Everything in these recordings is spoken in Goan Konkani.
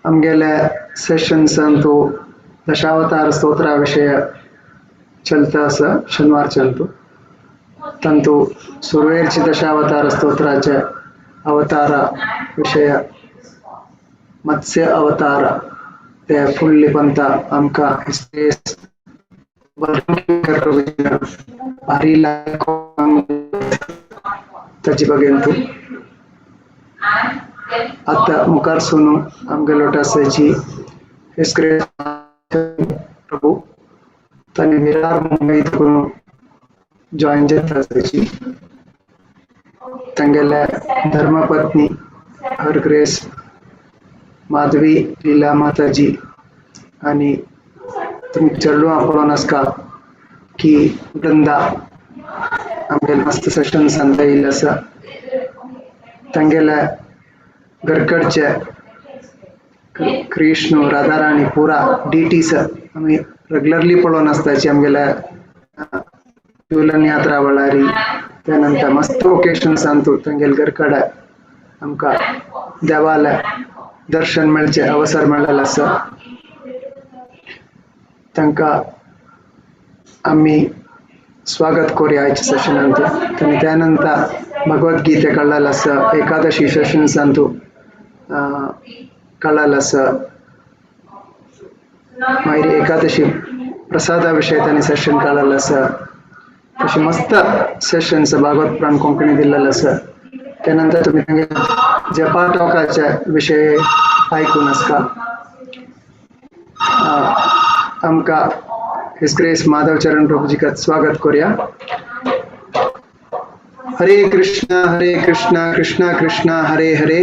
आमगेले सेशन्सांतू दशावतार स्तोत्रा विशय चलता आसा शनिवारच्यांतू. तांतू सुरवेरची दशावतार स्तोत्राचे अवतारा विशय मत्स्य अवतार ते फुडली पंता आमकां भारी ताचे बगेन तूं आतां मुखार सोनू आमगेलो आसाची प्रभू तांणी विरार मुंबय करून जॉईन जाता आसाची. तांगेल्या धर्मपत्नी हर ग्रेस माधवी लीला माताजी आनी तुमी चेडवां पळोवन आसका की वृंदा आमगेले मस्त सेशन सांगता येयल्लें आसा. तांगेल्या घरकडचे कृष्ण राधाराणी पुरा डिटीस आमी रेगुलरली पळोवन आसताची आमगेल्या झूलन यात्रा वेळारी. त्या नंतर मस्त ओकेशन्सांतू तांगेले घरकडे आमकां देवाले दर्शन मेळचें अवसर मेळ्ळेलो आसा. तांकां आमी स्वागत करूया आयच्या सेशनांत. आनी त्या नंतर भगवद्गीते कळ्ळेलें आसा, एकादशी सेशन्सांतू कळ्ळेलें आसा. मागीर एकादशी प्रसादा विशय तांणी सेशन काडलेलें आसा. तशें मस्त सेशन्स भागवत पुराण कोंकणी दिल्लेलें आसा. त्या नंतर तुमी तांगे जपा टॉकाचे विशय आयकून आसता. आमकां his grace Madhav चरण प्रभुजी का स्वागत करूया. हरे कृष्णा कृष्णा कृष्णा हरे हरे,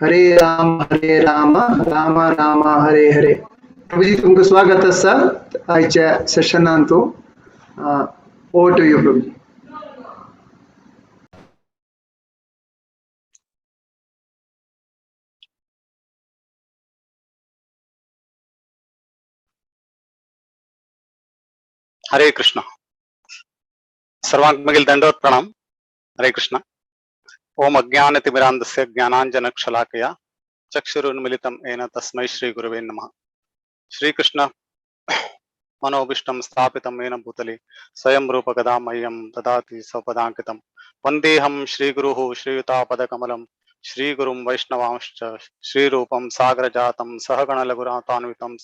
हरे राम राम राम हरे हरे. प्रभुजी तुमकां स्वागत आसा आयच्या सेशनांतू. Over to you Prabhuji. Hare Krishna. सर्वांक मगील दंडवत प्रणाम. हरे कृष्ण. ओम अज्ञानतिमिरांधस्य ज्ञानांजनशलाकया चक्षुरुन्मिलितं येन तस्मै श्री गुरुवे नमः. श्रीकृष्ण मनोभीष्टं स्थापितं येन भूतले स्वयं रूप गदा मह्यं ददाति स्वपदांकितं. वन्देऽहं श्रीगुरुः श्रीयुतापदकमलं श्रीगुरुं वैष्णवांश्च श्रीरूपं सागरजातं सहगणलघुनाथान्वितं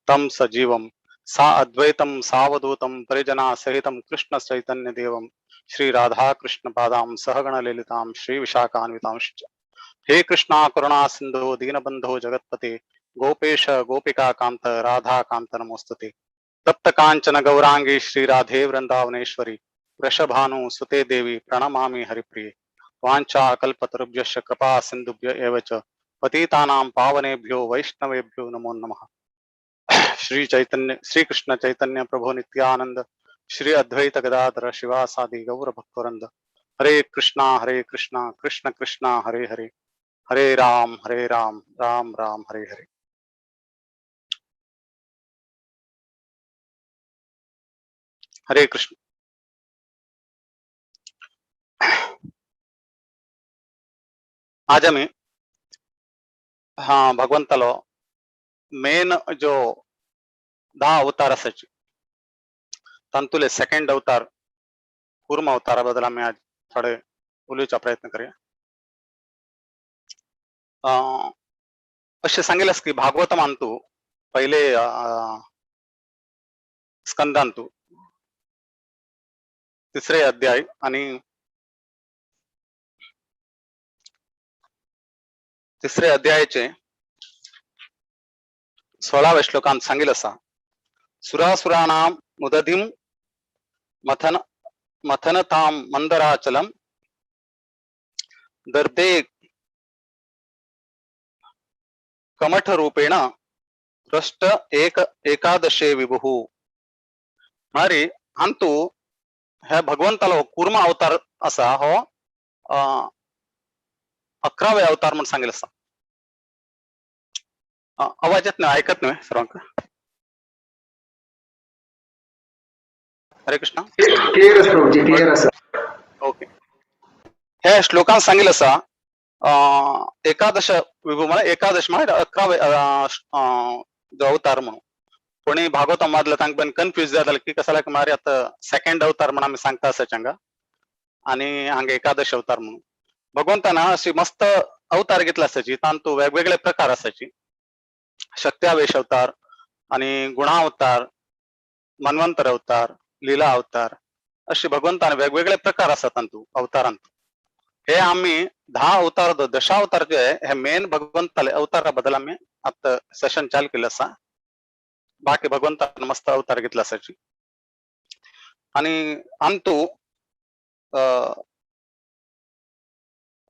तं सजीवं सा अद्वैतं सावधूतं परिजना सहितं कृष्ण चैतन्य देवं श्री राधा कृष्ण पादां सहगण ललितां श्री विशाखान्वितांश्च. हे कृष्णा करुणा सिंधो दीनबंधो जगत्पते गोपेश गोपिका कांत राधा कांत नमोस्तुते. तप्त कांचन गौरांगी श्री राधे वृंदावनेश्वरी वृषभानु सुते देवी प्रणमामि हरिप्रिये. वांछा कल्पतरुभ्यश्च कृपा सिंधुभ्य एव च पतितानां पावनेभ्यो वैष्णवेभ्यो नमो नमः. श्री चैतन्य श्री कृष्ण चैतन्य प्रभु नित्यानंद श्री अद्वैत गदाधर शिवासादि गौर भक्तवृंद. हरे कृष्णा कृष्ण कृष्णा हरे हरे, हरे राम राम राम हरे हरे. हरे कृष्ण. आज आमी हा भगवंतालो मेन जो 10 अवतार आसाचे तांतुले सेकंड अवतार कूर्म अवतारा बद्दल आमी आज थोडे उलोवचा प्रयत्न करूया. अशें सांगिल्लें आसा की भागवतमांतू पहिले स्कंदांतू तिसरे अध्याय आणि तिसरे अध्यायाचे 16व्या श्लोकांत सांगितलं असा, सुरासुराणां मुदधिं मथन मथनतां मंदराचलम दर्दे कमठ रूपेण भ्रष्ट एक एकादशे विभुः. म्हळ्यार हांतू हे भगवंतालो कूर्म अवतार असा हो 11वे अवतार म्हूण सांगिल्लें आसा. आवाज येत न्हय, आयकत न्हय सर्वांक? हरे कृष्णा. क्लियर आसा प्रभुजी, क्लियर आसा. ओके. हे श्लोकान सांगिल्लें आसा एकादश विभू म्हळ्यार एकादश म्हळ्यार 11वे जो अवतार म्हणून. कोणी भागवतम वाचलं तांकां पण कन्फ्यूज जाताले की कसल्याक म्हळ्यार आतां सेकंड अवतार म्हणून आमी सांगता आसा हांगा आनी हांगा एकादश अवतार म्हणून. भगवंतान अशी मस्त अवतार घेतला आसाची, तांतू वेगवेगळे प्रकार आसाची. शक्त्यावेश अवतार आणि गुणावतार, मन्वंतर अवतार, लीला अवतार, अशी भगवंतान वेगवेगळे प्रकार आसात तांतू अवतारांत. हे आमी 10 अवतार, दशावतार जे हे मेन भगवंताले अवतारा बद्दल आमी आतां सेशन चालू केलें आसा. बाकी भगवंतान मस्त अवतार घेतला आसाची. आणि अंतू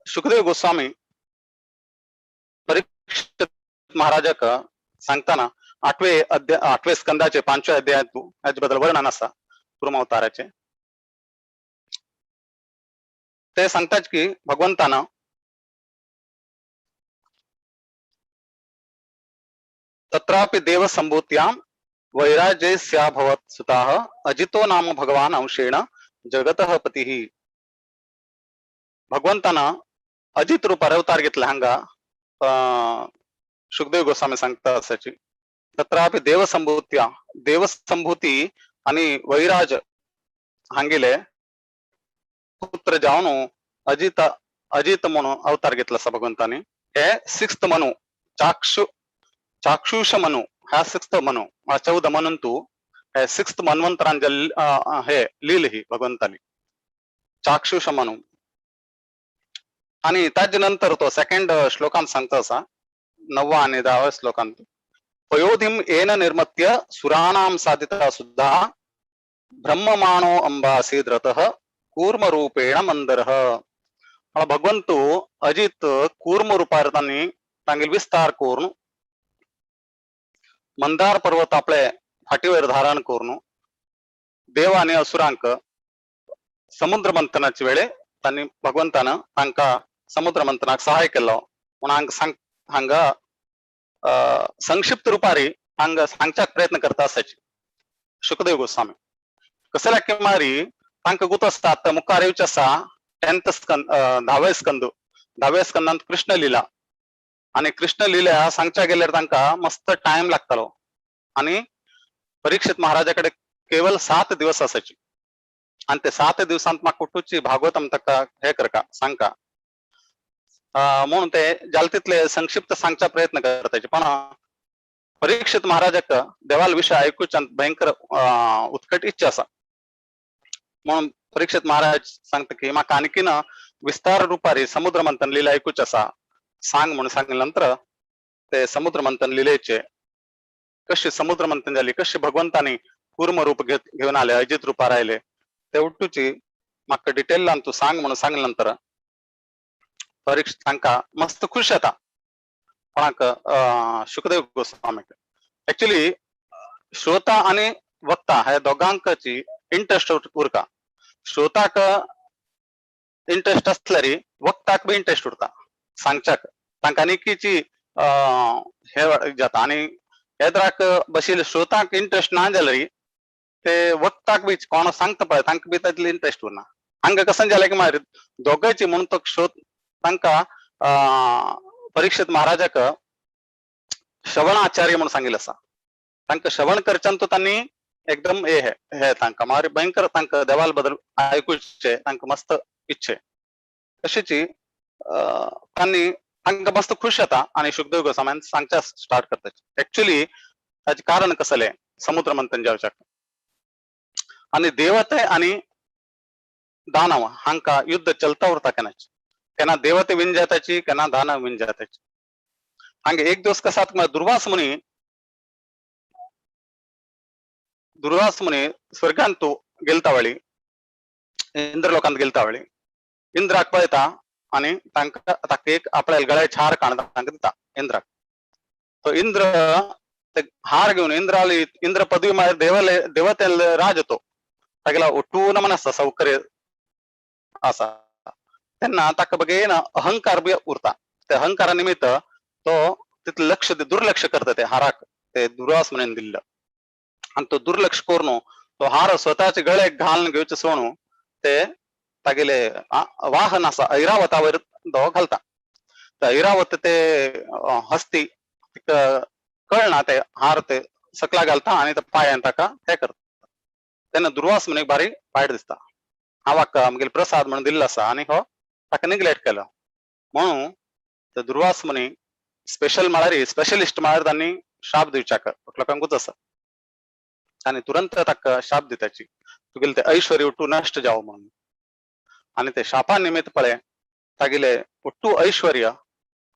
शुकदेव गोस्वामी परीक्षित महाराजाक सांगताना 8वे स्कंदाचे 5व्या अध्यायात हाचे बद्दल वर्णन आसा कुर्म अवताराचे. ते सांगतात की भगवंतान तत्रापि देव संभूत्यां वैराज्यस्याभवत् सुताः अजितो नाम भगवान अंशेन जगतः पतिः. भगवंतान अजित रूपार अवतार घेतला हांगा शुकदेव गोस्वामी सांगता असाची. तत्रापि देवसंभूत्या, देवसंभूती आणि वैराज हांगेले पुत्र जावन अजित अजित म्हणून अवतार घेतला असा भगवंतानी. हे सिक्स्थ मनु, चाक्षुष मनु, ह्या सिक्स्थ मनु, 14 मनंतु हे सिक्स्थ मन्वंतरान हे लील ही भगवंतानी चाक्षुष मनु. आणि ताजे नंतर तो सेकंड श्लोकांत सांगता असा 9वा आणि 10व्या श्लोकांत, पयोधिम येन निर्मत्य सुराणाम साधिता सुद्धा ब्रह्ममाणो अंबासीद रतः कूर्म रूपेण मंदरः. भगवंतु अजित कूर्म रूपार तांणी तांगेल विस्तार करून मंदार पर्वत आपले फाटीवर धारण करून देव आणि असुरांक समुद्र मंथनाचे वेळे तांणी भगवंतान तांकां समुद्र मंथनाक सहाय केलो. म्हणून हांगा सांग हांगा संक्षिप्त रुपारी हांगा सांगच्याक प्रयत्न करता आसाची शुकदेव गोस्वामी. कसल्या की मारी तांकां गुत आसता आतां मुखार येवचें आसा 10th स्कंद, 10वे स्कंद, 10व्या स्कंदांत कृष्ण लिला. आणि कृष्ण लिला सांगच्या गेल्यार तांकां मस्त टायम लागतालो आणि परीक्षित महाराजा कडेन केवळ 7 दिवस असायचे आणि ते 7 दिवसांत म्हाका कुटुची भागवतम ताका हे करका सांगका म्हणून ते जाल तितले संक्षिप्त सांगचा प्रयत्न करताचे. पण परीक्षित महाराजाक देवाल विषय आयकुच्यान भयंकर उत्कट इच्छा आसा. म्हणून परीक्षित महाराज सांगता की म्हाका आणखीन विस्तार रुपारी समुद्र मंथन लीला ऐकूच आसा सांग म्हणून सांगले नंतर ते समुद्र मंथन लिलेचे कशी समुद्र मंथन झाली, कशी भगवंतानी कूर्म रूप घेऊन आले, अजित रूपा राहिले, ते उठूची म्हाका डिटेलान तू सांग म्हणून सांगले नंतर परीक्षित तांकां मस्त खुश जाता कोणाक शुकदेव गोस्वामीक. ऍक्च्युली श्रोता आणि वक्ता ह्या दोगांकची इंट्रस्ट उरता. श्रोताक इंट्रस्ट आसल्यार वक्ताक बी इंट्रस्ट उरता सांगच्याक, तांकां निकीची हे जाता. आनी हेद्राक बशिल्ले श्रोताक इंट्रस्ट ना जाल्यार ते वक्ताक बी कोण सांगता पळय तांकां बी तातले इंट्रस्ट उरना. हांगा कशें जालें की मागीर दोगांयची म्हणून तो श्रोत तांकां परीक्षित महाराजाक श्रवणाचार्य म्हणून सांगिल्लें आसा. तांकां श्रवण करच्यान तो तांणी एकदम हे हे तांकां मागीर भयंकर तांकां देवाल बद्दल आयकुचे तांकां मस्त इच्छे तशीची तांणी तांकां मस्त खुश जाता आनी शुकदेव गोस्वाम्यान सांगच्या स्टार्ट करता. ऍक्च्युली ताचें कारण कसलें समुद्र मंथन जावच्याक आनी देवते आनी दानव हांकां युद्ध चलता उरता केन्नाच, केन्ना देवते विन जाताची केन्ना दानव विन जाताची. हांगा एक दिवस कसा दुर्वास मुनी, दुर्वास मुनी स्वर्गांत तो गेलता वळी इंद्रलोकांत गेलता वळी इंद्राक पळयता आनी तांकां ताका एक आपल्या गळ्याचे हार काडून तांकां दिता इंद्राक. तो इंद्र ते हार घेवन इंद्राली इंद्र पदवी मागीर देवले देवतेल राज तो तागेला उठून मन आसता सौकर्य आसा तेन्ना ताका बगेन अहंकार बी उरता. ते अहंकारा निमित्त तो तितले लक्ष दुर्लक्ष करता ते हाराक ते दुर्वास म्हणून दिल्लं. आनी तो दुर्लक्ष करून तो हार स्वतःचे गळ्याक घालून घेवचे सोडून ते तागेले वाहन आसा ऐरावतावर तो घालता. ऐरावत ते हस्ती तिका कळना, ते हार ते सकला घालता आनी ते पांयान ताका हे करता. तेन्ना दुर्वास म्हणून एक बारीक वायट दिसता, हांव आमगेले प्रसाद म्हणून दिल्लो आसा आनी हो ताका निग्लेक्ट केलो म्हणून ते दुर्वास म्हणी स्पेशल म्हळ्यार स्पेशलिस्ट म्हळ्यार तांणी शाप दिवच्याक लोकांकूच आसा आनी तुरंत ताका शाप दिताची, तुगेले ते ऐश्वर्य उट्टू नश्ट जावं म्हणून. आनी ते शापा निमित्त पळय तागेले उट्टू ऐश्वर्य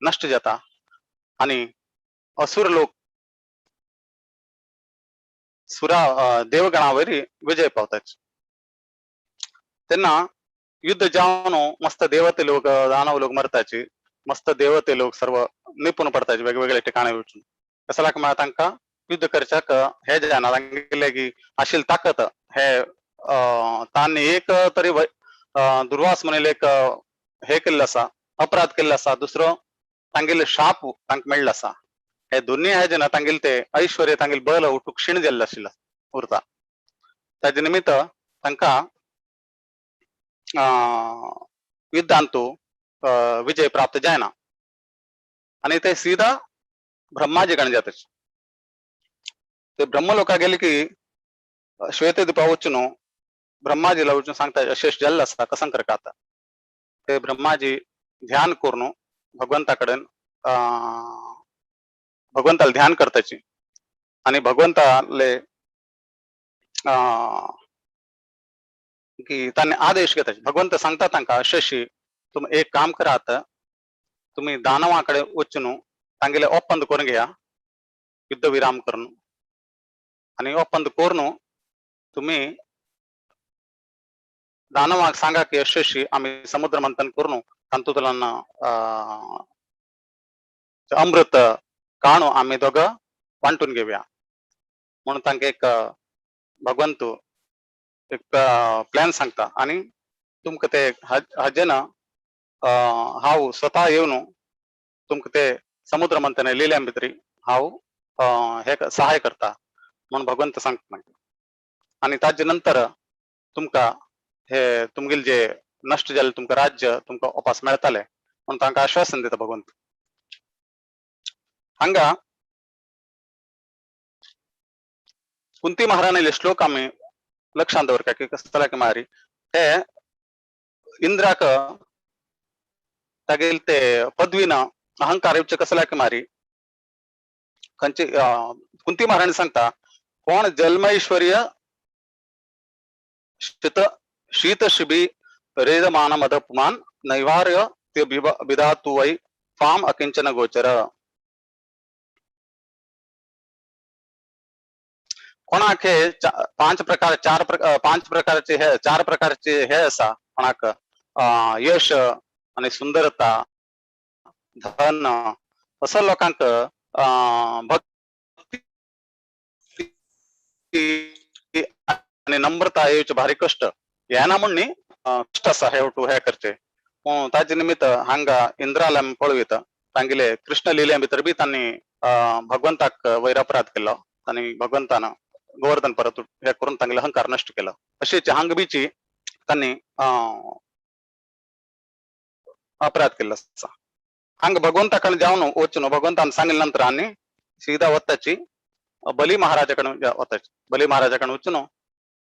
नश्ट जाता आनी असुर लोक सुरा देवगणा वयरी विजय पावताची. तेन्ना युद्ध जावन मस्त देवते लोक दानव लोक मरताची, मस्त देवते लोक सर्व निपून पडताची वेगवेगळे ठिकाणी वचून. कसल्याक म्हळ्यार तांकां युद्ध करच्याक हे जायना, तांगेले की आशिल्ली ताकत हे तांणी एक तरी दुर्वास म्हणिल्ले एक हे केल्लो आसा, अपराध केल्लो आसा, दुसरो तांगेले शाप तांकां मेळ्ळो आसा. हे दोन्ही हे जेन्ना तांगेले ते ऐश्वर्य तांगेले बल उठूक क्षीण जाल्लें आशिल्लें उरता. ताजे निमित्त तांकां युद्धांतु विजय प्राप्त जायना आनी ते सीधा ब्रह्माजी कडेन जाता. ते ब्रह्मलोका गेले की श्वेतद्वीपा वचून ब्रह्माजीला वचून सांगता अशें जाल्लें आसा कसं करता आतां. ते ब्रह्माजी ध्यान करून भगवंता कडेन भगवंताला ध्यान करताची आनी भगवंताले की तांणी आदेश घेताची. भगवंत सांगता तांकां अशें अशी तुमी एक काम करात, तुमी दानवा कडेन वचून तांगेले ఒప్పంद करून घेया, युद्ध विराम करून, आनी ఒప్పంद करून तुमी दानवाक सांगा की अशी अशी आमी समुद्र मंथन करून तातूंतल्यान अमृत काणू आमी दोगां वांटून घेवया म्हणून तांकां एक भगवंत एक प्लॅन सांगता आनी तुमकां ते हाजेन हांव स्वता येवन तुमकां ते समुद्र मंथन लिल्या भितरी हांव हे सहाय करता म्हणून भगवंत सांगता तांकां. आनी ताजे नंतर तुमकां हे तुमगेले जे नश्ट जाल्लें तुमकां राज्य तुमकां वापस मेळटलें म्हणून तांकां आश्वासन दिता भगवंत. हांगा कुंती महाराणीले श्लोक आमी लक्षांत दवरता की कसल्या की मारी हे इंद्राक तागेले ते पदवीन अहंकार येवचे कसल्या की मारी खंयचे कुंती महाराणी सांगता कोण जन्मैश्वर्य शीत शिबी रेदमान मदपमान नैवार्य ते बिधातु वै फाम अकिंचन गोचर. कोणाक हे पांच प्रकार चार पांच प्रकारचे हे चार प्रकारचे हे आसा कोणाक यश आनी सुंदरता धन असो लोकांक भक्ती आनी नम्रता येवचे भारी कश्ट येना म्हूण न्ही कश्ट आसा हे वटू हे करचे. पूण ताजे निमित्त हांगा इंद्राला आमी पळयता तांगेले कृष्ण लिल्या भितर बी तांणी भगवंताक वयर अपराध केलो आनी भगवंतान गोवर्धन परत हे करून तांगेले अहंकार नश्ट केलो. अशेच हांग बीची तांणी अपराध केल्लो आसा. हांगा भगवंता कडेन जावन वचून भगवंतान सांगले नंतर आनी सीधा वताची बली महाराजा कडेन वताची. बली महाराजा कडेन वचून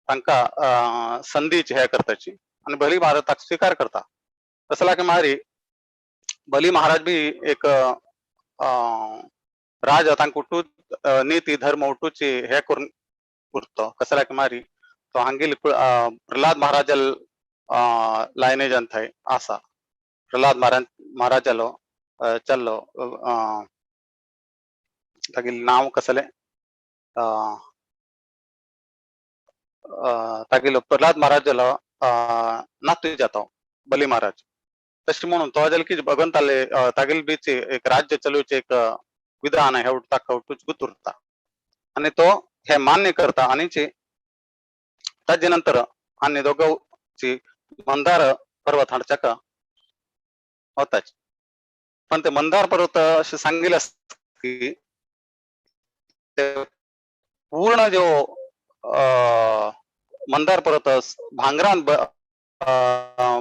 तांकां संदीची हे करताची आनी बली महाराज ताका स्विकार करता. तसो की मारी बली महाराज बी एक राजा तांकां उठू नीती धर्म उठूची हे करून उरतो. कसल्या की मारी तो हांगेली प्रल्हाद महाराजाल लायनेजान थंय आसा. प्रल्हाद महाराजालो चल्लो तागेलें नांव कसलें तागेलो प्रल्हाद महाराजालो नातू जाता बली महाराज. तशें म्हणून तो जाल्यार की भगवंताले तागेले बीच एक राज्य चलोवचें एक विधान हे ताका उठूच गुत उरता आनी तो हे मान्य करता. आनी ताजे नंतर आनी दोगांची मंदार पर्वत हाडच्याक वताची. पण ते मंदार पर्वत अशें सांगिल्लें आसता की ते पूर्ण जो मंदार पर्वत भांगरान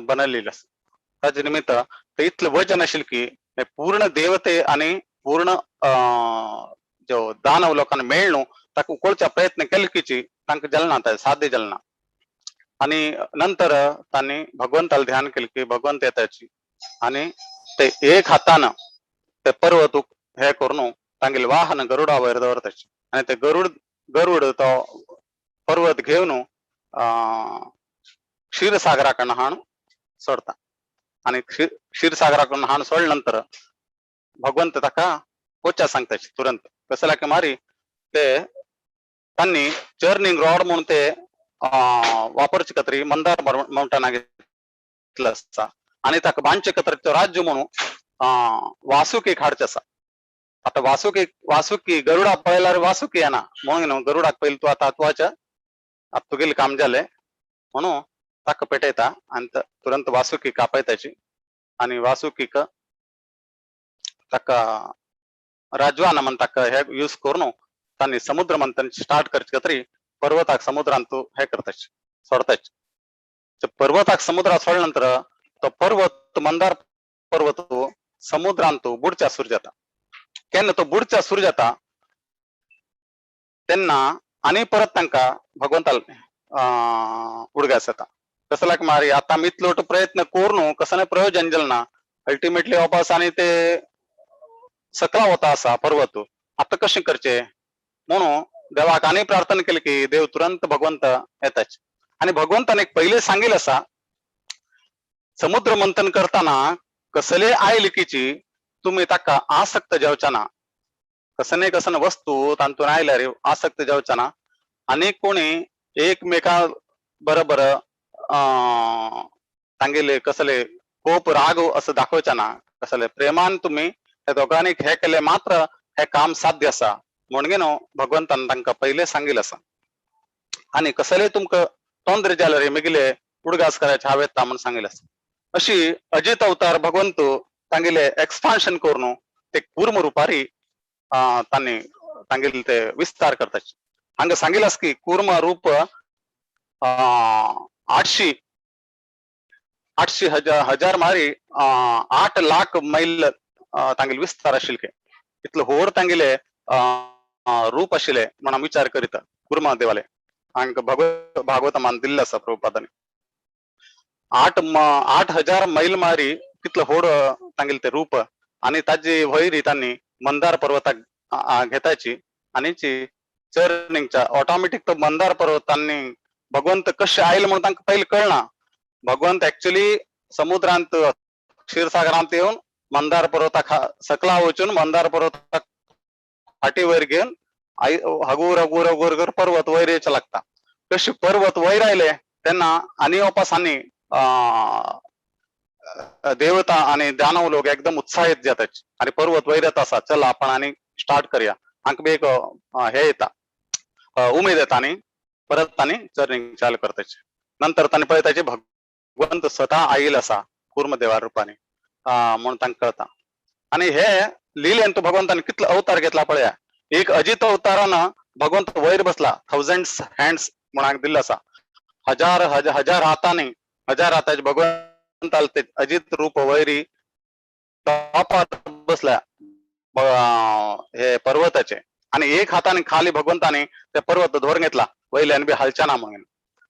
बनवलेलं आसा. ताजे निमित्त ते इतलें वजन आशिल्लें की पूर्ण देवते आणि पूर्ण जो दानव लोकांना मेळणू ताका उकळच्या प्रयत्न केले कीची तांकां जलना, साध्य जलना. आणि नंतर त्यांनी भगवंताला ध्यान केलं की भगवंत येताची आणि ते एक हातानं ते पर्वत हे करून तांगेले वाहन गरुडा वयर दवरताची आणि ते गरुड गरुड तो पर्वत घेवन क्षीरसागराकडनं हाणून सोडता. आणि क्षीरसागराकडून हाणून सोडल्या नंतर भगवंत ताका पोचा सांगताची तुरंत कसला की मारी ते त्यांनी चर्निंग रॉड म्हणून ते वापरचे कतरी मंदार माउंटना घेतलं आसा आणि ताका बांदचे कतरी तो राज्य म्हणून वासुकी हाडचे आसा. आता वासुकी वासुकी गरुडा पळयल्यार वासुकी येना म्हणून न्हू गरुडाक पयलीं तूं आतां आतवाच्या आतां तुगेलें काम जालें म्हणून ताका पेटयता आनी तुरंत वासुकी कापयताची आणि वासुकीक ताका राजवाना म्हण ताका हे यूज करून तांणी समुद्र मंथन स्टार्ट करचे तरी पर्वताक समुद्रांत तू हे करताची सोडताची. पर्वताक समुद्रात सोडल्या नंतर तो पर्वत मंदार पर्वत समुद्रांत बुडच्या सुरू जाता. केन्ना तो बुडच्या सुरू जाता तेन्ना आनी परत तांकां भगवंताल उडगास येता. कसल्याक मारी आतां आमी इतलो प्रयत्न करून कसलें प्रयोजन जालें ना, अल्टिमेटली वापस आनी ते सकला वता आसा पर्वत, आतां कशें करचें म्हणून देवाक आनी प्रार्थना केली की देव तुरंत भगवंत येताच. आनी भगवंतान एक पयलीं सांगिल्लें आसा, समुद्र मंथन करतना कसले आयल कीची तुम्ही ताका आसक्त जावचा ना, कसने कसन वस्तू तांतून आयल्यार आसक्त जावचा ना आनी कोणी एकमेका बरोबर तांगेले कसले कोप राग असं दाखोवचा ना, कसले प्रेमान तुम्ही त्या दोगांनी हे केले मात्र हे काम साध्य आसा म्हणून न्हू भगवंतान तांकां पयलें सांगिल्लें आसा. आनी कसले तुमकां तोंदरे जाल्यार मिगले उडगास करायचे हांव येता म्हूण सांगिल्लें आसा. अशी अजित अवतार भगवंत तांगेले एक्सपान्शन करून ते कूर्म रुपारी तांणी तांगेले ते विस्तार करतात. हांगा सांगिल्लें आसा की कूर्म रूप आठशी आठशी हजार हजार मारी 8 लाख मैल तांगेले विस्तार आशिल्ले, इतलो होड तांगेले रूप आशिल्ले म्हण आमी विचार करीत कुर्मा देवाले. हांकां भागवतमान दिल्लें आसा प्रभुपादांनी. 8,000 मैल मारी तितलो होड तांगेले ते रूप आनी ताजी वयरी तांणी मंदार पर्वताक घेताची आनी चर्निंगच्या ऑटोमॅटीक तो मंदार पर्वत तांणी भगवंत कशें आयले म्हणून तांकां पयलीं कळना. भगवंत एक्चुअली समुद्रांत क्षीरसागरांत येवन मंदार पर्वताक सकला वचून मंदार पर्वताक फाटी वयर घेवन हगूर हगूर हगूर हगूर पर्वत वयर येवचे लागता. कशे पर्वत वयर आयले तेन्ना आनी वापस आनी देवता आनी दानव लोक एकदम उत्साहित जातात आनी पर्वत वयर येता आसा, चल आपण आनी स्टार्ट करया, हांकां बी एक हे येता उमेद येता आनी परत तांणी चर्निंग चालू करताची. नंतर तांणी पळयताची भगवंत स्वतः आयिल्लो आसा कूर्मदेवा रुपाने म्हणून तांकां कळता. आनी हे लिलेन तो भगवंतान कितलो अवतार घेतला पळया, एक अजित अवतारान भगवंत वयर बसला, 1000 हँड्स म्हणून दिल्लो आसा, हजार हजार हातांनी हजार हाताचे भगवंताल ते अजित रूप वयरी टॉपार बसल्या हे पर्वताचे आणि एक हाताने खाली भगवंताने ते पर्वत धरून घेतला वयल्यान बी हालच्या ना म्हणून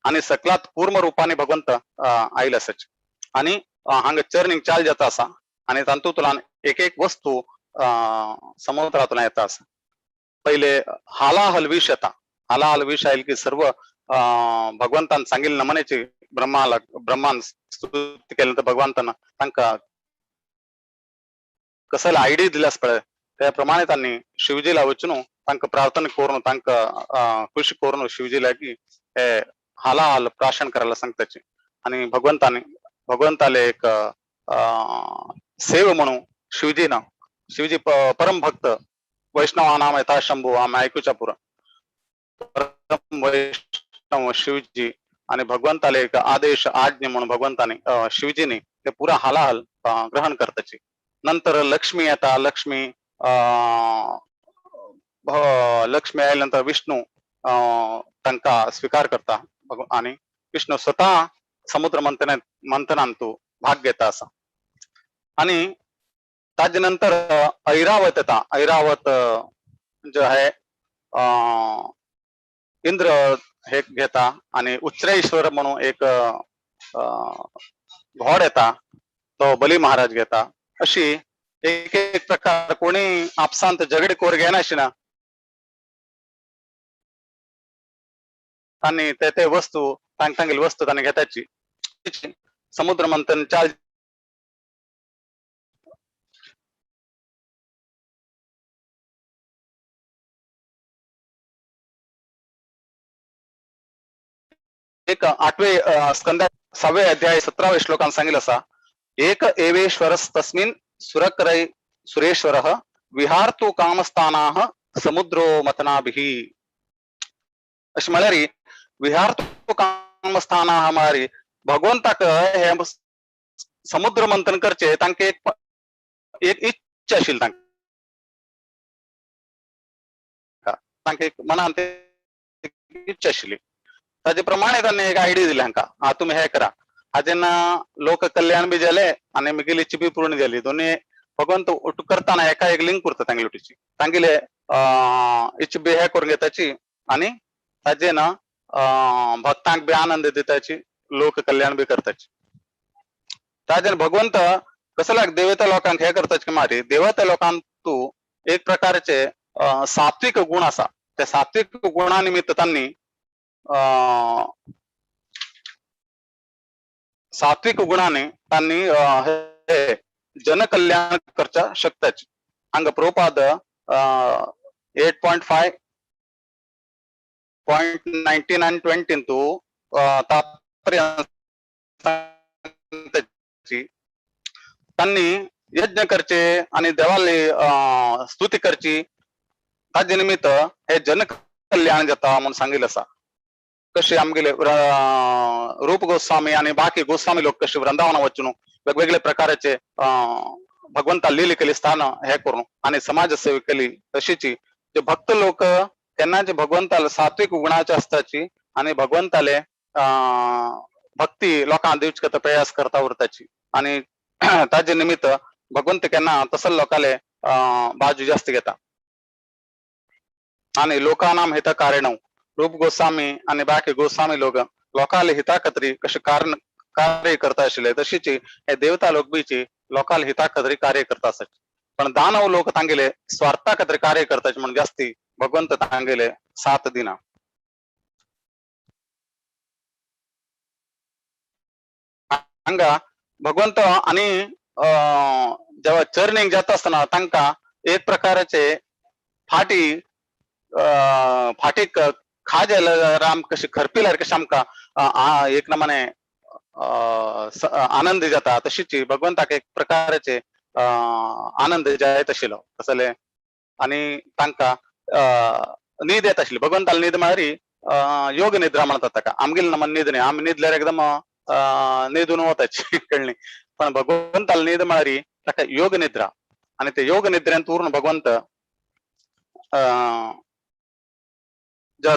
आणि सकलात कूर्म रूपाने भगवंत आयले आसाचे. आणि हांगा चर्निंग चाल जाता आसा आणि तातूंतल्यान एक एक वस्तू समुद्रातून येता आसा. पहिले हालाहल विष येता, हालाहल विष आयल की सर्व भगवंतान सांगिल्लें नमनेची ब्रह्माला ब्रह्मान स्तुती केली तर भगवंतान तांकां कसले आयडी दिल्यास पळय त्या प्रमाणे तांणी शिवजीला वचून तांकां प्रार्थना करून तांकां खुश करून शिवजीला की हे हालाहल प्राशन करायला सांगताचे. आणि भगवंताने भगवंताले एक सेव म्हणून शिवजीना शिवजी परम भक्त वैष्णवानाम यथा शंभू आम्ही ऐकूच्या पुरा परम वैष्णव शिवजी आणि भगवंताले एक आदेश आज्ञा म्हणून भगवंताने शिवजीने ते पुरा हालाहल ग्रहण करताचे. नंतर लक्ष्मी येता, लक्ष्मी लक्ष्मी आयल्यानंतर विष्णू तांकां स्वीकार करता आणि विष्णू स्वतः समुद्र मंथनांत भाग घेता आसा. आणि ताजे नंतर ऐरावत येता. ऐरावत जे आहे इंद्र हे घेता आणि उच्चरेश्वर म्हणून एक घोड येता, तो बली महाराज घेता. अशी एक एक प्रकार कोणी आपसांत झगडे कोर घेनाशिना आणि ते ते वस्तू तांग वस्तू तांणी घेताची. समुद्र मंथन चाल एक आठवे स्कंदा 6वे अध्याय 17वे श्लोकान सांगितलं असा, एक एवेश्वरस तस्मिन सुरकरै सुरेश्वरः विहारतु कामस्थानाः समुद्रो मथनाभिः. अशें म्हळ्यार विहारतु कामस्थानाः म्हळ्यार भगवंताक हे समुद्र मंथन करचे तांकां एक एक इच्छा आशिल्ली, तांकां तांकां एक मनांत इच्छा आशिल्ली. ताजे प्रमाणे तांणी एक आयडिया दिली हांकां, हा तुमी हे करा. हाजेन लोक कल्याण बी जालें आनी मागीर इच्छा बी पूर्ण जाली. दोनूय भगवंत करताना एका एक लिंक करता तांगेले वटेची, तांगेले इच्छा बी हे करून घेताची आनी ताजे ना भक्तांक बी आनंद दिताची, लोक कल्याण बी करताची. ताजेन भगवंत कसल्याक देवता लोकांक हे करताची मारी देवता लोकांक तूं एक प्रकारचे सात्विक गुण आसा, त्या सात्विक गुणा निमित्त तांणी सात्विक गुणाने तांणी हे जनकल्याण करच्या शकताची. हांगा प्रभुपाद 8.5.19 आनी 20 तूं तात्पर्य तांणी यज्ञ करचे आनी देवाली स्तुती करची, ताजे निमित्त हे जनकल्याण जाता म्हणून सांगितलं आसा. कशी आमगेले रूप गोस्वामी आणि बाकी गोस्वामी लोक कशी वृंदावना वचून वेगवेगळे प्रकारचे भगवंता लिले केली स्थान हे करून आणि समाजसेवा केली, तशीची जे भक्त लोक त्यांना जे भगवंताला सात्विक गुणाचे असताची आणि भगवंताले भक्ती लोकांक दिवचे करता प्रयास करता उरताची आणि ताजे निमित्त भगवंत केन्ना तसं लोकाले बाजू जास्त घेता. आणि लोकांनाम हित कारणव रूप गोस्वामी आणि बाकी गोस्वामी लोक लोकाले हिता खातीर कशे कारण कार्य करता आशिल्ले, तशीच हे देवता लोक बीची लोकाले हिता खातीर कार्य करता आसात. पण दानव लोक तांगेले स्वार्था खातीर कार्य करताचे म्हणून जास्ती भगवंत तांगेले साथ दिना. हांगा भगवंत आनी जेव्हा चर्निंग जाता आसतना तांकां एक प्रकारचे फाटी फाटीक खाजेल राम कशी खरपिल्यार कशें आमकां एक नमने आनंद जाता, तशीच भगवंताक एक प्रकारचे आनंद जायत आशिल्लो कसले आनी तांकां न्हीद येता आशिल्ली. भगवंताला न्हीद म्हळ्यार योग निद्रा म्हणतात ताका. आमगेली नमन न्हीद न्ही, आमी न्हिदल्यार एकदम न्हिदून वताची कळ्ळी, पण भगवंताला न्हीद म्हळ्यार ताका योग निद्रा आनी ते योग निद्रेंत उरून भगवंत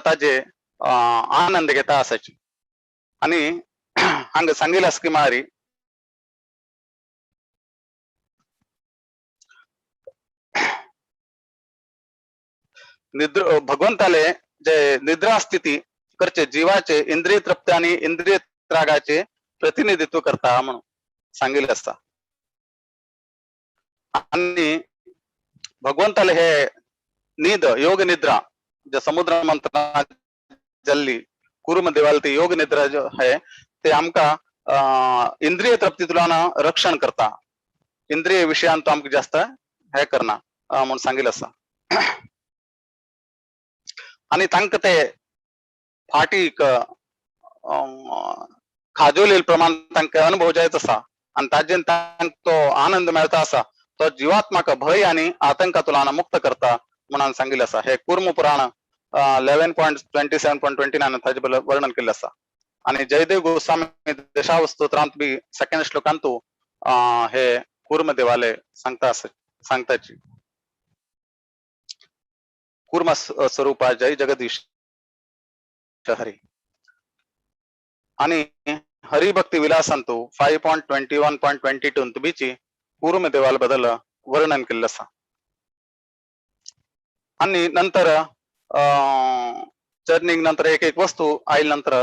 ताजे आनंद घेता आसाची. आनी हांगा सांगिल्लें आसा की म्हळ्यार निद्र भगवंताले जे निद्रा स्थिती करचे जीवाचे इंद्रिय तृप्ती आणि इंद्रिय त्रागाचे प्रतिनिधित्व करता म्हणून सांगितलं आसा. आणि भगवंताले हे न्हीद योग निद्रा जे समुद्र मंथना जाल्ली कुर्म देवाल ती योग निद्रा जो आहे ते आमकां इंद्रिय तृप्तीतल्यान रक्षण करता, इंद्रिय विशयान तो आमकां जास्त हे करना म्हणून सांगितलं आसा. आनी तांकां ते फाटीक खाजोलेल प्रमाण तांकां अनुभव जायत आसा आनी ताजेन तांकां तो आनंद मेळता आसा, तो जिवात्माक भंय आनी आतंकातल्यान मुक्त करता म्हणून सांगिल्लें आसा. हे कुर्म पुराण 11.27.29 ताजे वर्णन केल्लें आसा. आनी जयदेव गोस्वामी दशावस्तोत्रांत बी सेकंड श्लोकांतू हे कुर्म देवाले सांगता सांगताची कुर्म स्वरूपा जय जगदीश हरी. आणि हरिभक्ती विलासांतू 5.21.22 बीची कुर्म देवाल बदल वर्णन केल्लें आसा. आनी नंतर जर्नीक नंतर एक एक वस्तू आयले नंतर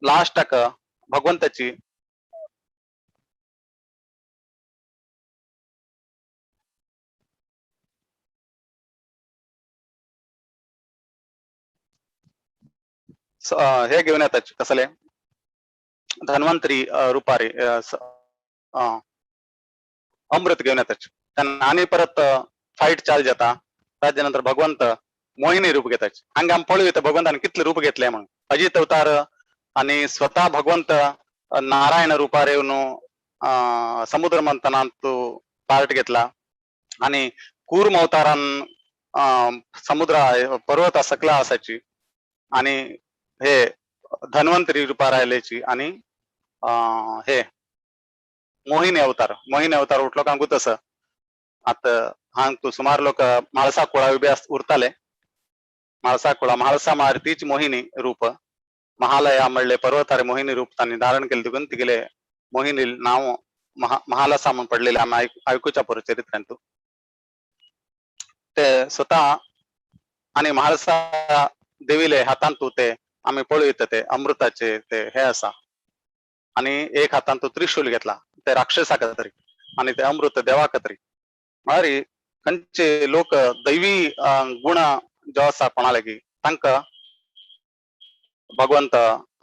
लास्टाक भगवंताची हे घेऊन येतात कसले धन्वंतरी रुपारे अमृत घेऊन येतात त्यांना. आणि परत फाईट चालू जाता. ताजे नंतर भगवंत मोहिनी रूप घेतात. हांगा आमी पळोवया भगवंतान कितले रूप घेतले म्हणून. अजित अवतार आणि स्वतः भगवंत नारायण रुपार येवन समुद्र मंथनात तो पार्ट घेतला. आणि कूर्म अवतारान समुद्र पर्वता सकला असायची आणि हे धन्वंतरी रुपार आयल्याची. आणि हे मोहिनी अवतार, मोहिनी अवतार उठलो कांगू तसं आता हांग तू सुमार लोक म्हाळसा कुळा उबे उरताले. म्हाळसा कुळा, म्हाळसा मार तीच मोहिनी रूप. महालया म्हणले पर्वतारे मोहिनी रूप तांणी धारण केले देखून तिगेले मोहिनी नाव महालसा म्हणून पडलेले आम्ही ऐकूच्या पोर चरित्रांतू. ते स्वतः आणि म्हाळसा देवीले हातांतू ते आम्ही पळयता ते अमृताचे ते हे आसा. आणि एक हातांतू त्रिशूल घेतला ते राक्षसाक तरी आणि ते अमृत देवाक तरी. म्हळ्यार खंयचे लोक दैवी गुण जो आसा कोणा लागीं तांकां भगवंत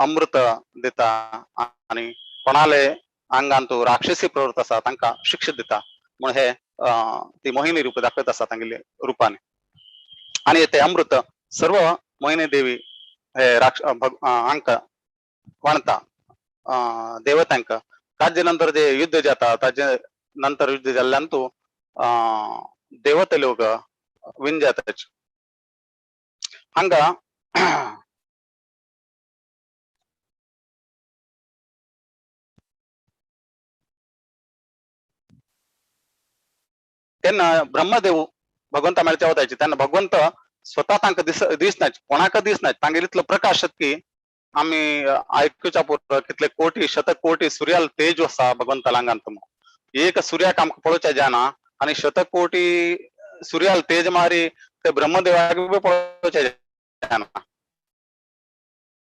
अमृत दिता आणि कोणाले आंगान तो राक्षसी प्रवृत्त आसा तांकां शिक्षा दिता. म्हण हे ती मोहिनी रूप दाखयत आसा तांगेले रुपान. आणि ते अमृत सर्व मोहिनी देवी हे राक्ष हांकां वाणता देवतांक. ताजे नंतर जे युद्ध जाता ताजे नंतर युद्ध जाल्ल्यान तूं देवते लोक विन जाता. हांगा तेन्ना ब्रह्मदेव भगवंता मेळच्या वतायचे तेन्ना भगवंत स्वतः तांकां दिसनाच, कोणाक दिसनाच. तांगेर इतलो प्रकाश की आमी आयकुच्या पुरो कितले कोटी शतकोटी सूर्याल तेज आसा भगवंता आंगांत. एक सूर्याक आमकां पळोवच्या जायना आनी शतकोटी सूर्याल तेज मारी ते ब्रह्मदेवाक बी पळोवच्या जायना.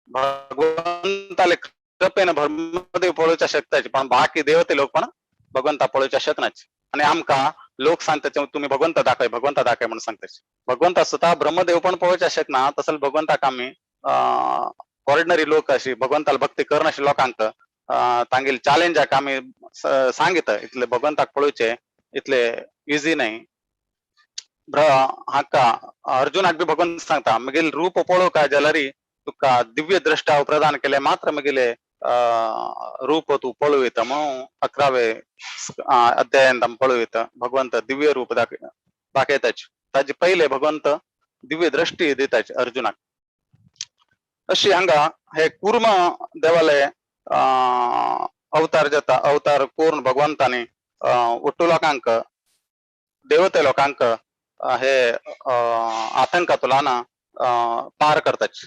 भगवंताले कृपेन ब्रह्मदेव पळोवच्या शकताच, पण बाकी देवते लोक पण भगवंता पळोवच्या शकनाच. आनी आमकां लोक सांगता तुम्ही भगवंता दाखय, भगवंता दाखय म्हणून सांगता. भगवंता स्वतः ब्रह्मदेव पण पळोवच्या शकना. तसं भगवंताक आमी ऑर्डिनरी लोक अशी भगवंताला भक्ती करनाशी लोकांक तांगेले चॅलेंजाक आमी सांगित इतले भगवंताक पळोवचे इतले इजी न्हय. हाका अर्जुनाक बी भगवंत सांगता मगेले रूप पळोवका जाल्यार तुका दिव्य द्रष्टा प्रदान केले मात्र मगेले रूप तूं पळोवयता म्हणून 11वे अध्यायांत आमी पळोवयता भगवंत दिव्य रूप दाखयताच. ताजे पयले भगवंत दिव्य दृष्टी दिताच अर्जुनाक. अशी हांगा हे कूर्म देवालय अवतार जाता. अवतार करून भगवंतानी ಒಟ್ಟು लोकांक देवते लोकांक हे आतंकातुलान पार करताच.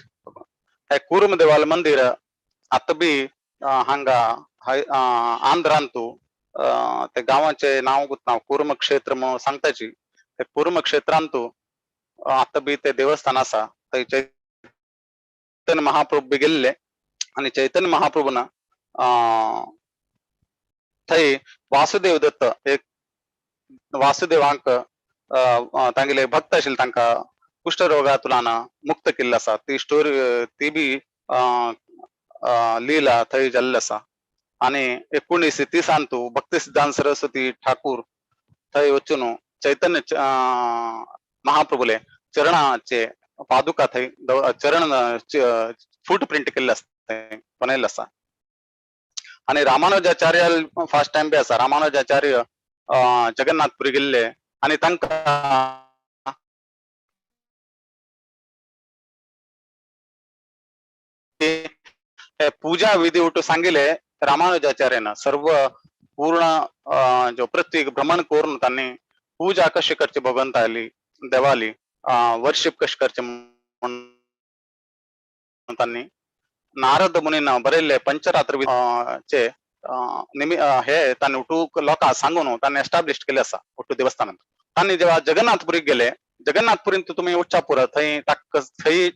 हे कूर्म देवाल मंदिर आतां बी हांगा आंध्रांतू ते गांवाचे नांव नांव कूर्म क्षेत्र म्हणून सांगताची. ते कूर्म क्षेत्रांतू आतां बी ते देवस्थान आसा. थंय चैतन्य महाप्रभू बी गेल्ले आनी चैतन्य महाप्रभून थंय वासुदेव दत्त एक वासुदेवांक तांगेले भक्त आशिल्ले तांकां कुष्ठरोगांतल्यान मुक्त केल्ले आसा. ती स्टोरी ती बी लीला थंय जाल्ली आसा. आनी 1930 भक्ती सिद्धांत सरस्वती ठाकूर थंय वचून चैतन्य महाप्रभूले चरणाचे पादुका थंय चरण फूट प्रिंट केल्ले आसा, बनयल्ले आसा. आनी रामानुजाचार्य फर्स्ट टायम बी आसा. रामानुजाचार्य जगन्नाथपुरी गेल्ले आनी तांकां पूजा विधी उठू सांगिले रामानुजाचार्यान. सर्व पूर्ण जो पृथ्वी भ्रमण करून तांणी पूजा कशी करची भगवंताली देवाली वर्शिप कशी करचे म्हणून तांणी नारद मुनीन बरयल्ले पंचरात्र चे हे तांणी उठू लोकांक सांगून तांणी एस्टाब्लिश केले आसा उठू देवस्थानांत. तांणी जेव्हा जगन्नाथपुरीक गेले, जगन्नाथपुरींत तुमी वच्च्या थंय थंय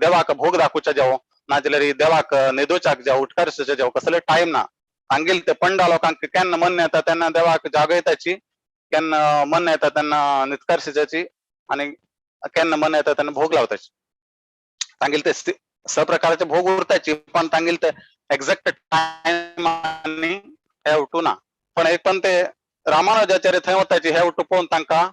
देवाक भोग दाखोवच्या जावं नाजाल्यार देवाक न्हिदोवच्याक जावं उठकारच्या जावं कसले टायम ना. तांगेले ते पंडा लोकांक केन्ना मन येता तेन्ना देवाक जागयताची, केन्ना मन येता तेन्ना नितकारशीची आनी केन्ना मन येता तेन्ना भोग लावताची. तांगेले ते सप्रकारचे भोग उरताची पण तांगेले ते एक्झॅक्ट टायम आनी हे उठू ना. पण एक पण ते रामानुजाचार्य थंय वताची हे उठू पळोवन तांकां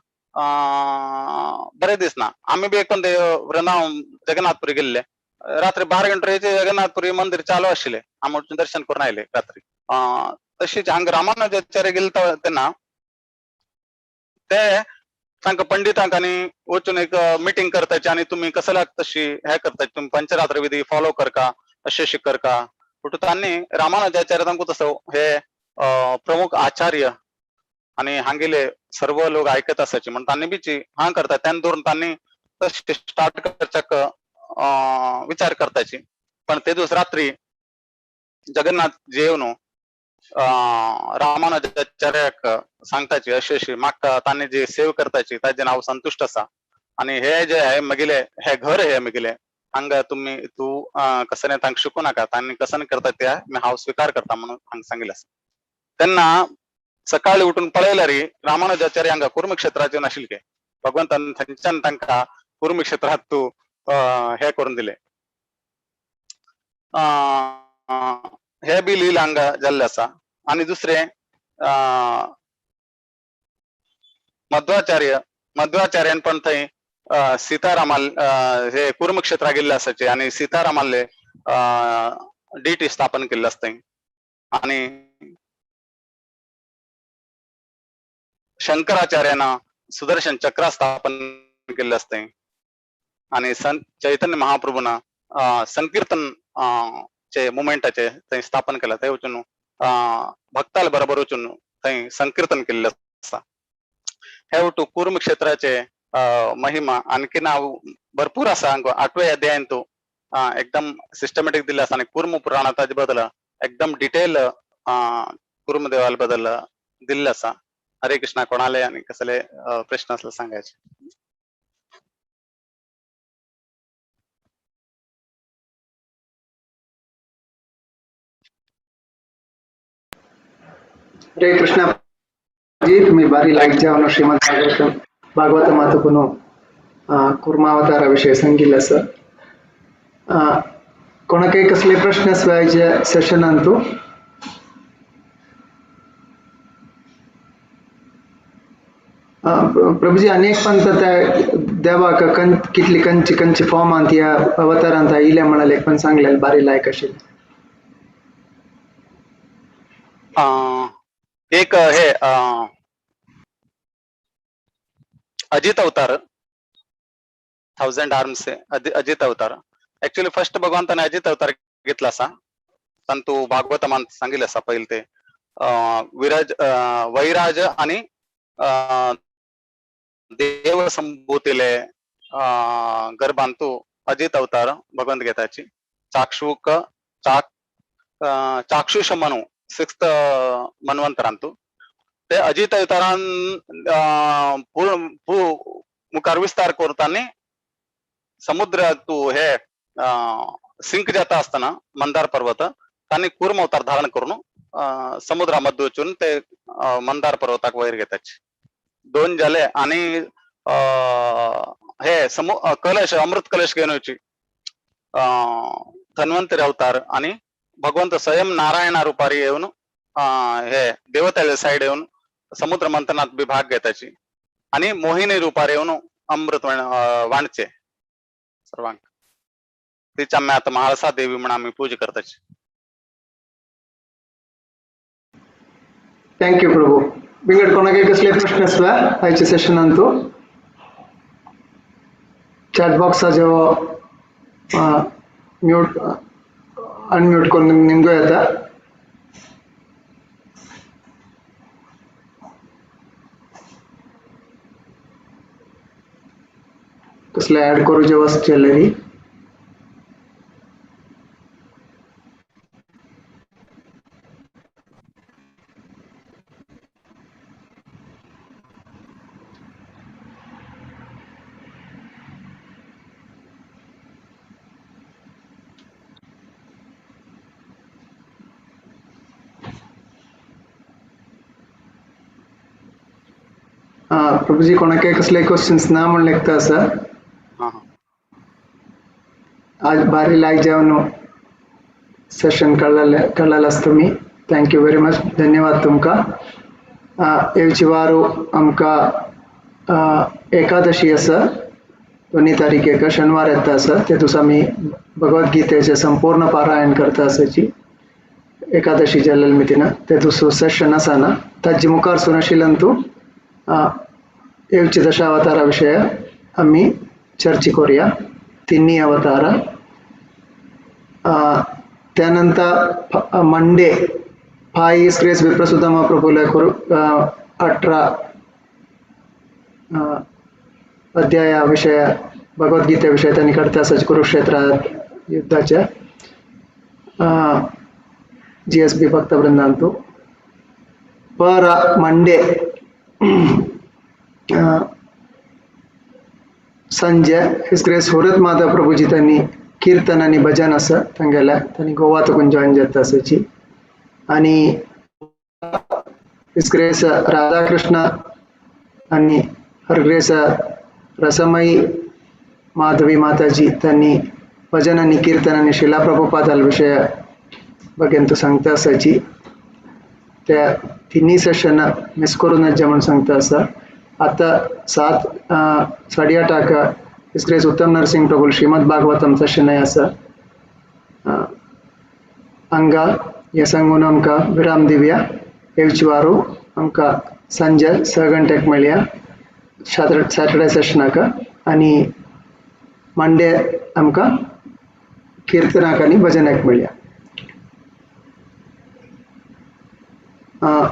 बरें दिसना. आमी बी एक पण ते वृंदावन जगन्नाथपुरी गेल्ले, रात्री 12 गंटेचे जगन्नाथपुरी मंदिर चालू आशिल्ले, आमी वचून दर्शन करून आयले रात्री. तशीच हांगा रामानुजाचार्य गेले तेन्ना ते तांकां पंडितांक आनी वचून एक मिटींग करताची आनी तुमी कसल्याक तशी हे करताची, तुमी पंचरात्र विधी फॉलो करका, अशें अशें करका. पूण तांणी रामानुजाचार्य तांकां तसो हे प्रमुख आचार्य आनी हांगेले सर्व लोक आयकत आसाची म्हण तांणी बीची हां करता. तेन्ना धरून तांणी तशें स्टार्ट करच्याक विचार करताची. पण ते दिवस रात्री जगन्नाथ जेवन रामानुजाचार्याक सांगताची अशी अशी म्हाका तांणी जे सेव करताची ताजे हांव संतुश्ट आसा आनी हे जे हे म्हगेले हे घर हे म्हगेले हांगा तुमी तूं कसं तांकां शिकू नाका, तांणी कसं करता ते हांव स्विकार करता म्हणून हांगा सांगिल्लें आसा. तेन्ना सकाळी उठून पळयल्यार रामानुजाचार्य हांगा कुर्मक्षेत्राचे नाशिल्ले, भगवंतान थंयच्यान तांकां कुर्मक्षेत्रांत तूं हे करून दिले. हे बी लीला हांगा जाल्ले आसा. आनी दुसरें मध्वाचार्य, मध्वाचार्यान पण थंय सीतारामाल हे कुर्मक्षेत्रा गेल्ले आसाचे आनी सीतारामाले डिटी स्थापन केल्ले आसा थंय. आनी शंकराचार्यान सुदर्शन चक्र स्थापन केल्ले आसता आनी संत चैतन्य महाप्रभून संकीर्तन चे मुमेंटाचे थंय स्थापन केला. थंय वचून भक्ताल बरोबर वचून थंय संकीर्तन केल्ले आसा. हे वटू कुर्म क्षेत्राचे महिमा आणखी हांव भरपूर आसा. आठव्या अध्यायान तो एकदम सिस्टमॅटिक दिल्ले आसा आनी कुर्म पुराणां ताजे बदल एकदम डिटेल कुर्म देवाल बदल दिल्ले आसा. हरे कृष्णा. कोणाले आणि कसले प्रश्न असले सांगायचे. हरे कृष्णा जी, तुम्ही बारी लायक जावन श्रीमद भागवत भागवत मातुकुनु कुर्मावतारा विषय सांगिल्लें आसा. कोणाकय कसले प्रश्न आसल्यार सेशनांतु प्रभुजी अनेक पंत त्या देवाक कितली कंची कंची फॉर्मांत ह्या अवतारांत आयिल्ले म्हणाले पण सांगले बारी लायक आशिल्ले. एक हे अजित अवतार, 1000 आर्म्स अजित अवतार. ऍक्च्युली फर्स्ट भगवंताने अजित अवतार घेतला असा तंतू भागवतमान सांगितलं असा पहिले ते विराज वैराज आणि देव संभूतीले गर्भांतू अजित अवतार भगवंत घेताची. चाक्षुक चाक्षुष मनु 6th मन्वंतरांतू ते अजित अवतारान पूर्ण मुखार विस्तार करताना समुद्र तू हे सिंक जाता असताना मंदार पर्वत तांणी कूर्म अवतार धारण करून समुद्रामध्ये वचून ते मंदार पर्वताक वयर घेताचे. 2 जाले. आणि हे कलश अमृत कलश घेवन वयची धन्वंतरी अवतार आणि भगवंत स्वयं नारायणा रुपारी येवन हे देवताले साइड येवन समुद्र मंथनात बी भाग घेताची आणि मोहिनी रुपार येवन अमृत वाणचे सर्वांक. तिच्या आमी आता म्हाळसा देवी म्हणून आमी पूजा करताची. Thank you Prabhu. विंगड कोणाक कसले प्रश्न आसला आयच्या सेशनांतू चॅट बॉक्साचो म्यूट अनम्यूट करून निमगो येता. कसले ऍड करूचे वस्तू जाल्यार प्रभुजी कोणाक कसले क्वेश्चन्स ना म्हण लेखता आसा. हां हां. आज भारी लायक जेवन सेशन कळ्ळले कळ्ळलास तुमी. Thank you very much, धन्यवाद तुमकां. येवची वारू आमकां एकादशी आसा, 2 तारीखेक शनिवार येता आसा. ते दिसा आमी भगवद्गीतेचें संपूर्ण पारायण करता आसाची एकादशी जाल्ले मितीन. ते दुसरो सेशन आसा ना ताजे मुखार सून आशिल्ल्यान तूं येवची दशावतारा विशय आमी चर्चा करूया, तिन्ही अवतार. त्यानंतर मंडे फाय ग्रेस विप्रसुदामा प्रभुला करू 18 अध्याया विषय भगवद्गीते विषय त्यांनी करता आसा कुरुक्षेत्र युद्धाच्या GSB भक्तवृंदांतु. पर मंडे संजय his grace हुरत माधव प्रभुजी त्यांनी कीर्तन आणि भजन आसा तांगेले, त्यांनी गोवा तुकून जॉईन जाता आसाची. आणि his grace Radhakrishna आणि हर ग्रेस रसमयी माधवी माताजी त्यांनी भजन आणि कीर्तन आणि शिला प्रभुपादाल विषय बघेन सांगता आसाची. त्या तिन्ही सेशन मिस करू नये म्हणून सांगता आसा. आता 7:30 his grace उत्तम नरसिंह प्रभु श्रीमद भागवतम सेशन आसा. हांगा हे सांगून आमकां विराम दिवया. येवची वारू आमकां संजे 6 गंट्याक मेळया सॅटर्डे सेशनाक, आनी मंडे आमकां कीर्तनाक आनी भजनाक मेळया.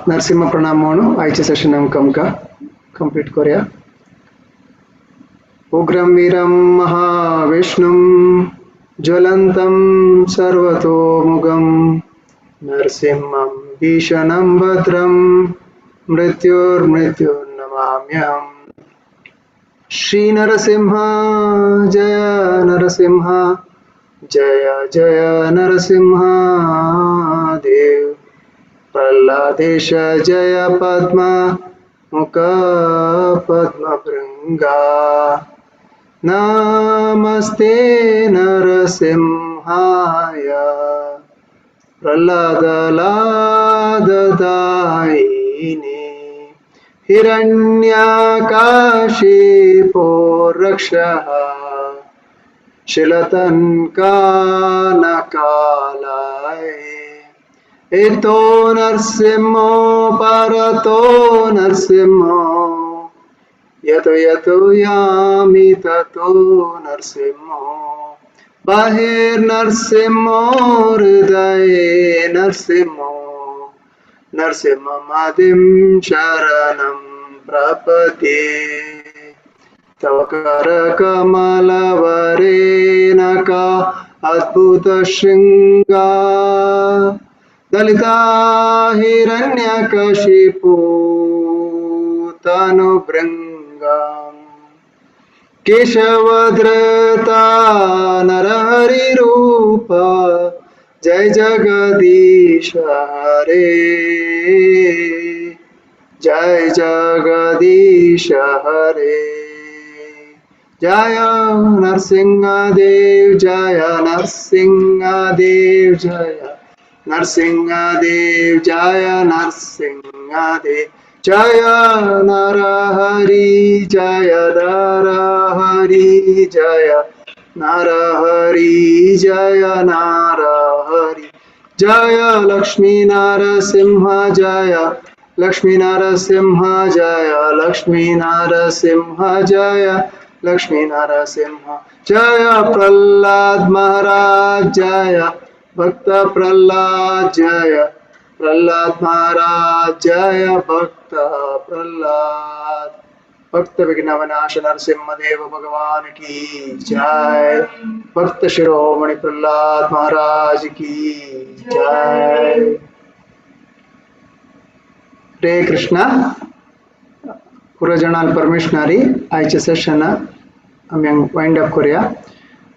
नरसिंह प्रणाम म्हणून आयचे सेशन आमकां आमकां कंप्लीट करूया. उग्रं वीरं महाविष्णुं ज्वलन्तं सर्वतोमुखं नरसिंहं भीषणं भद्रं मृत्योर्मृत्युर्नमाम्यहम्. श्री नरसिंह जय नरसिंह जय जय नरसिंह देव. प्रह्लादेश जय पद्म मुख पद्मभृंगा. नमस्ते नरसिंहाय प्रह्लादलाददायिने. हिरण्याकाशिपो रक्षः शिलतन्कानकालाय. एतो नरसिंहो परतो नरसिंहो यतो यतो यामि ततो नरसिंहो. बहिर्नरसिंहो हृदये नरसिंहो नरसिंहमादिं शरणं प्रपद्ये. तव करकमलवरेणका अद्भुतशृङ्गा दलिता हिरण्यकशिपू तनुभृङ्गां. केशवधृता नरहरिरूप जय जगदीश हरे जय जगदीश हरे. जय नरसिंहदेव जय नरसिंहदेव जय नरसिंहदेव जय नरसिंहदेव जय नरहरि जय नरहरि जय नरहरि जय नरहरि जय लक्ष्मी नरसिंह जय लक्ष्मी नरसिंह जय लक्ष्मी नरसिंह जय लक्ष्मी नरसिंह जय प्रहलाद महाराज जय भक्त प्रहलाद जय प्रहलाद महाराज जय भक्त प्रहलाद. भक्त विघ्न विनाश नरसिंह देव भगवान की जय. भक्त शिरोमणि प्रहलाद महाराज की जय. हरे कृष्ण. पुरजनाल परमेश्वरी आयचे सेशन आमी वाइंड अप करूया.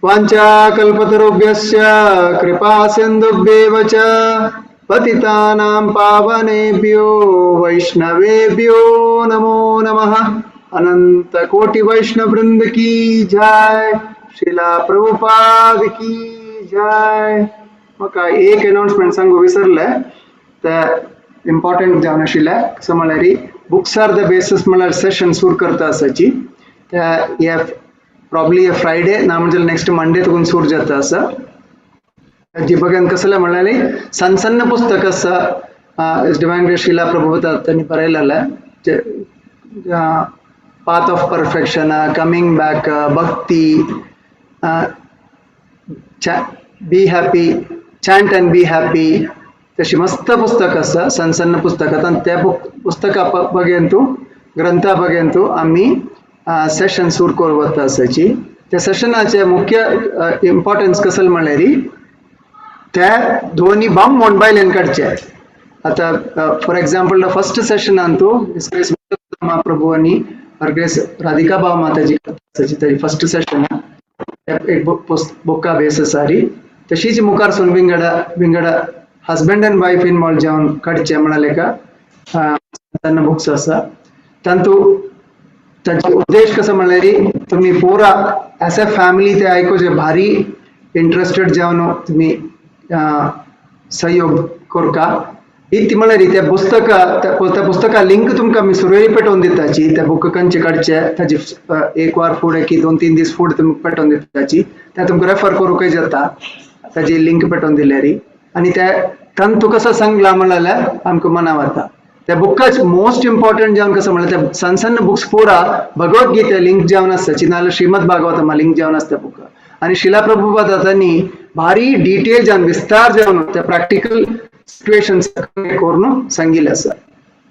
वांचा कल्पतरुभ्यश्च कृपा सिन्धुभ्येव च पतितानां पावनेभ्यो वैष्णवेभ्यो नमो नमः. अनंत कोटि वैष्णव वृंद की जय, श्रीला प्रभुपाद की जय। म्हाका एक अनाउन्समेंट सांगू विसरले, ते इम्पॉर्टंट जावन आशिल्लें। कसो म्हळ्यार बुक्स are the basis म्हळ्यार सेशन सुरू करता आसाची, ते हे प्रॉब्ली फ्रायडे ना म्हणजे नेक्स्ट मंडे तुकून सुरू जाता आसा। जी बघान कसले म्हळ्यार सण सण पुस्तक आसा डिवायन ग्रेस श्रीला प्रभुपाद त्यांनी बरयलेलें, path of perfection, coming back, bhakti, be happy, chant and be happy, तशी मस्त पुस्तक आसा, सण सण पुस्तक। आतां त्या पुस्तका बघेन तूं, ग्रंथा बघेन तूं आमी सेशन सुरू करूं वता आसाची। त्या सेशनाचे मुख्य इम्पॉर्टन्स कसले म्हळ्यार त्या दोनी बम म्हूण बायलेन काडचे। आतां फॉर एग्जाम्पल फर्स्ट सेशनान तूं महाप्रभू आनी हरग्रेस राधिका भाव माताजी आसाची, ताजी फर्स्ट सेशन एक बुका बेस आसा री। तशीच मुखार सून विंगड विंगड हजबंड अँड वायफ इनवॉल्व जावन काडचे म्हळ्यार का तेन्ना बुक्स आसा। तांतू तांचे उद्देश कसो म्हळ्यार तुमी पुरा एज अ फॅमिली ते आयकुचे भारी इंट्रस्टेड जावन तुमी सहयोग करका। ती म्हळ्यार त्या पुस्तका त्या पुस्तका लिंक तुमकां आमी सुरवेक पेटोवन दिताची, त्या बुक खंयचे काडचे ताजी एक वार फुडें की 2-3 दीस फुडें तुमकां पेटोवन दिताची, त्या तुमकां रेफर करूंकय जाता ताजी लिंक पेटोवन दिल्यार। आनी ते तांतू कसो सांगला म्हणल्यार आमकां मना वता। त्या बुकाच मोस्ट इम्पॉर्टंट जावन कसो म्हणल्यार त्या सण सण बुक्स पुरा भगवत गीता लिंक जावन आसता, नाल्यार श्रीमद भागवतमा लिंक जावन आसता बुक। आनी श्रीला प्रभुपाद तांणी भारी डिटेल जावन विस्तार जावन त्या प्रॅक्टिकल सिट्युएशन्स करून सांगिल्लें आसा।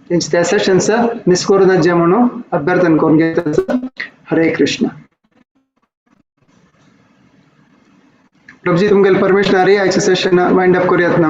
तेंचे त्या सेशन्स मिस करूं नाजे म्हणून अभ्यर्थन करून घेता। हरे कृष्ण। प्रभुजी तुमगेले परमिशन आरी आयचे सेशन वाइंड अप करूयात ना?